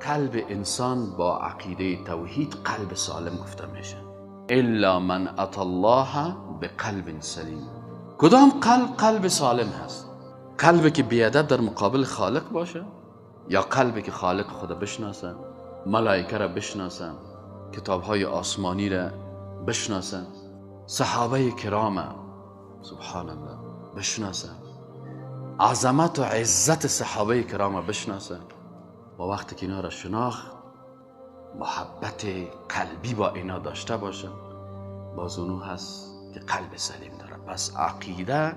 قلب انسان با عقیده توحید قلب سالم گفته میشه. الا من اتی الله بقلب سلیم. کدام قلب قلب سالم هست؟ قلبی که بیادب در مقابل خالق باشه، یا قلبی که خالق خدا بشناسه، ملائکه را بشناسه، کتابهای آسمانی را بشناسه، صحابه کرام سبحان الله بشناسه، عظمت و عزت صحابه کرام بشناسه، و وقتی که اینا را شناخت محبت قلبی با اینا داشته باشه، باز اونو هست که قلب سلیم داره. پس عقیده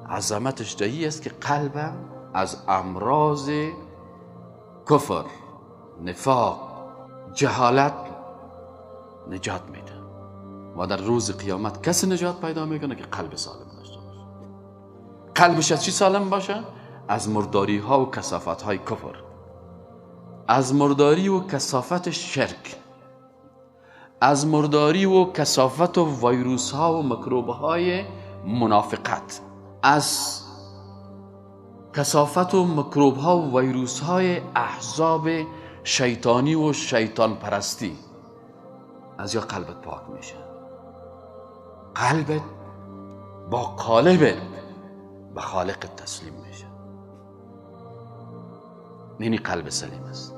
عظمتش دهی است که قلب از امراض کفر، نفاق، جهالت نجات میده و در روز قیامت کسی نجات پیدا میکنه که قلب سالم داشته باشه. قلبش از چی سالم باشه؟ از مرداری ها و کثافت های کفر، از مرداری و کثافت شرک، از مرداری و کثافت و ویروس ها و میکروب های منافقت، از کثافت و میکروب ها و ویروس های احزاب شیطانی و شیطان پرستی. از یا قلبت پاک میشه. قلبت با قالبت به خالق تسلیم میشه. اینی قلب سلیم است.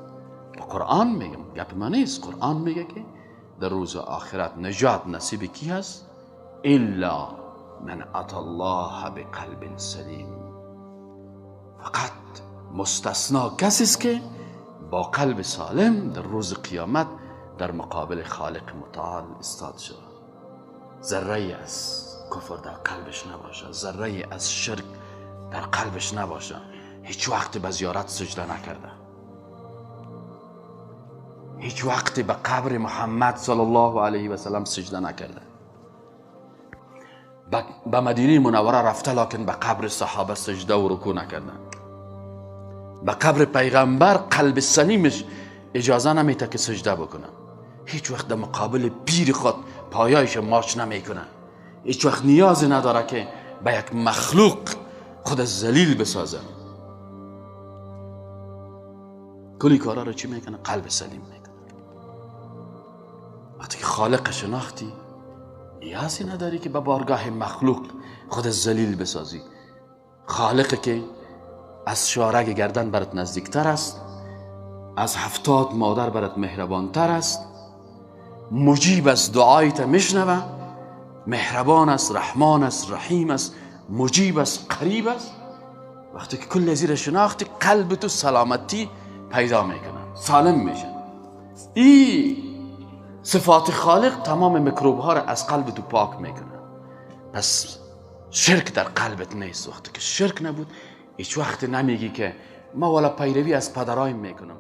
با قرآن میگم، گپ من نیست. قرآن میگه که در روز آخرت نجات نصیب کی هست؟ الا من اتی الله بقلب سلیم. فقط مستثنا کسی است که با قلب سالم در روز قیامت در مقابل خالق متعال استاد شد. ذره از کفر در قلبش نباشه، ذره از شرک در قلبش نباشه، هیچ وقت به زیارت سجده نکرده، هیچ وقت به قبر محمد صلی الله علیه و سلم سجده نکرده، به مدینه منوره رفته لکن به قبر صحابه سجده و رکوع نکرده، به قبر پیغمبر قلب سلیمش اجازه نمیده که سجده بکنه، هیچ وقت در مقابل پیر خود پایایش ماچ نمیکنه، هیچ وقت نیاز نداره که به یک مخلوق خود ذلیل بسازه. کلی کارا رو چی میکنه؟ قلب سلیم میکنه. وقتی که خالق شناختی نیازی نداری که به بارگاه مخلوق خود ذلیل بسازی. خالق که از شارگ گردن برات نزدیکتر است، از 70 مادر برات مهربانتر است، مجیب از دعایت میشنوه، مهربان است، رحمان است، رحیم است، مجیب است، قریب است. وقتی که کل زیر شناختی قلب تو سلامتی پیدا میکنه، سالم میشه. این صفات خالق تمام میکروب ها را از قلب تو پاک میکنه. پس شرک در قلبت نیست. وقتی که شرک نبود هیچ وقت نمیگی که ما والا پیروی از پدرایم میکنم.